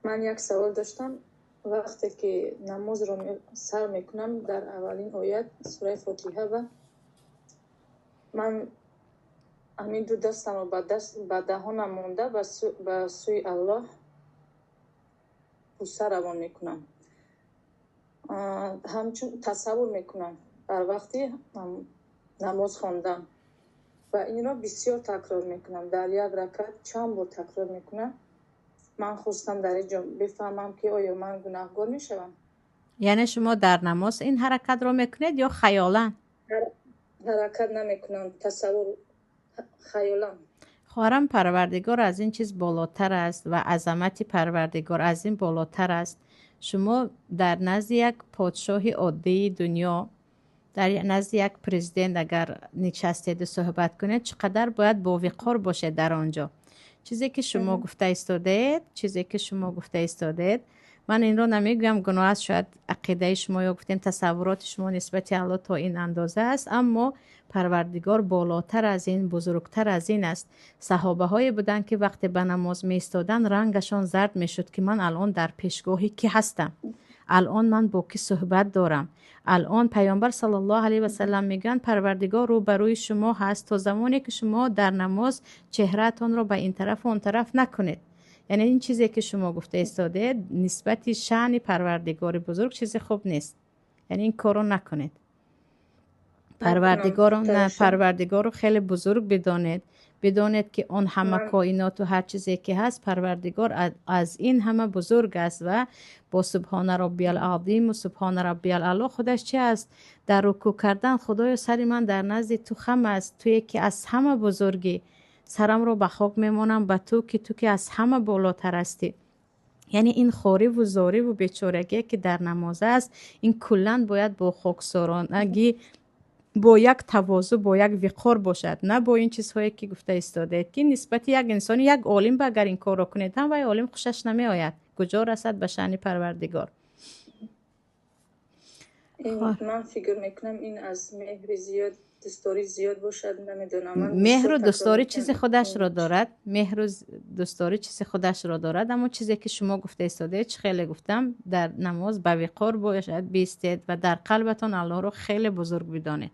Ман як савол доштам. Вақте ки намозро сар мекунам, дар аввалин оят сураи Фотиҳа ва ман ҳамин ду дастамро ба даҳонам монда, ба сӯи Аллоҳ буса равон мекунам, ҳамчун тасаввур мекунам дар вақти намоз хондан, ва инро бисёр такрор мекунам, дар як ракат чанд бор такрор мекунам. Ман хостам дар ин ҷо бифаҳмам, ки оё ман гунаҳгор мешавам? Яъне шумо дар намоз ин ҳаракатро мекунед ё хаёлан? Ҳаракат намекунам, тасаввур, хаёлан. Хоҳарам, Парвардигор аз ин чиз болотар аст ва азамати Парвардигор аз ин болотар аст. Шумо дар назди як подшоҳи оддии дунё, дар назди як президент агар нишастеду суҳбат кунед, чӣ қадар бояд бовиқор бошед дар он ҷо. Чизе ки шумо гуфта истодаед, чизе ки шумо гуфта истодаед, ман инро намегӯям гуноҳ аст. Шояд ақидаи шумо ё гуфтем тасаввуроти шумо нисбати Алло то ин андоза аст, аммо Парвардигор болотар аз ин, бузургтар аз ин аст. Саҳобаҳое буданд, ки вақте ба намоз меистоданд, рангашон зард мешуд, ки ман алон дар пешгоҳи кӣ ҳастам, алон ман бо кӣ суҳбат дорам. Алон Паёмбар саллаллоҳу алайҳи васаллам мегӯянд: Парвардигор рӯ ба рӯи шумо ҳаст, то замоне ки шумо дар намоз чеҳраатонро ба ин тарафу он тараф накунед. Яъне ин чизе ки шумо гуфта истодаед, нисбати шаъни Парвардигори бузург чизи хуб нест. Яъне ин корро накунед. Парвардигоро на, Парвардигорро хеле бузург бидонед. Бидонед, ки он ҳама коиноту ҳар чизе ки ҳаст, Парвардигор аз ин ҳама бузург аст. Ва бо субҳона роббиял азиму субҳона роббиял аъло худаш чи аст? Дар рукӯъ кардан: Худоё, сари ман дар назди ту хам аст, туе ки аз ҳама бузургӣ, сарамро ба хок мемонам ба ту, ки ту ки аз ҳама болотар ҳастӣ. Яъне ин хориву зориву бечорагие ки дар намоз аст, ин куллан бояд бо хоксоронагӣ, бо як тавозӯ, бо як виқор бошад, на бо ин чизҳое ки гуфта истодаед, ки нисбати як инсони, як олим ба агар ин корро кунед ҳам, вай олим хушаш намеояд. Куҷо расад ба шаъни Парвардигор? Ман фикр мекунам, ин аз меҳри зиёд, дӯстдорӣ зиёд бошад, намедонам. Меҳру дӯстдорӣ чизи худашро дорад, меҳру дӯстдорӣ чизи худашро дорад, аммо чизе ки шумо гуфта истодаед, чӣ хеле гуфтам, дар намоз ба виқор бошад, биистед ва дар қалбатон Аллоҳро хеле бузург бидонед.